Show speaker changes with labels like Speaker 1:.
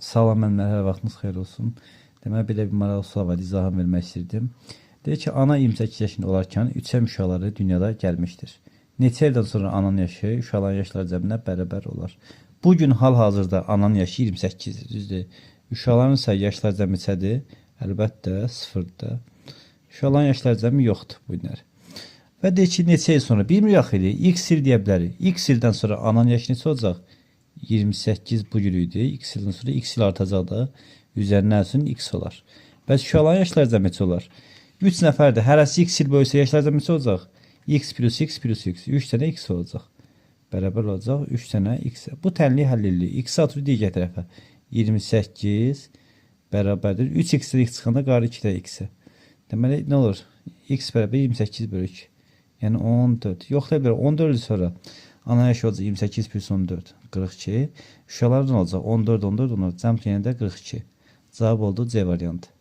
Speaker 1: Salam müəllimlər, hər vaxtınız xeyir olsun. Deməli, belə bir maraqlı sual var, izahını vermək istirdim. Deyir ki, ana 28 yaşında olarkən 3 uşaqları dünyada gəlmişdir. Neçə ildən sonra ananın yaşı uşaqların yaşları cəminə bərabər olar? Bu gün hal-hazırda ananın yaşı 28-dir, düzdür? Uşaqların isə yaşlar cəmi neçədir? Əlbəttə, 0-dır. Uşaqların yaşları cəmi yoxdur bu günlər. Və deyir ki, neçə il sonra? Bilmirik axı ili. X il deyə bilərik. X ildən sonra ananın yaşı neçə olacaq? 28 bu gün idi. X ildən sonra X il artacaq da. Üzərinə üçün X olar. Bəs uşaqların yaşları cəmi neçə olar? 3 nəfərdir. Hərəsi X il böyüsə yaşları cəmi neçə olacaq? X plus X plus X. 3 dənə X olacaq. Bərabər olacaq 3 dənə X. Bu tənliyi həll edirik. X atırıq digər tərəfə. 28 bərabərdir. 3x-dən x çıxanda qalır 2 də x-ə. Deməli, nə olur? X bərabər 28 bölü 2. Yəni 14. Yoxlaya bilər. 14 il sonra ana yaşı olacaq 28 plus 14. 42. Uşaqlar nə olacaq? 14, 14, 14. Cəm yenə də 42. Cavab oldu C variantı.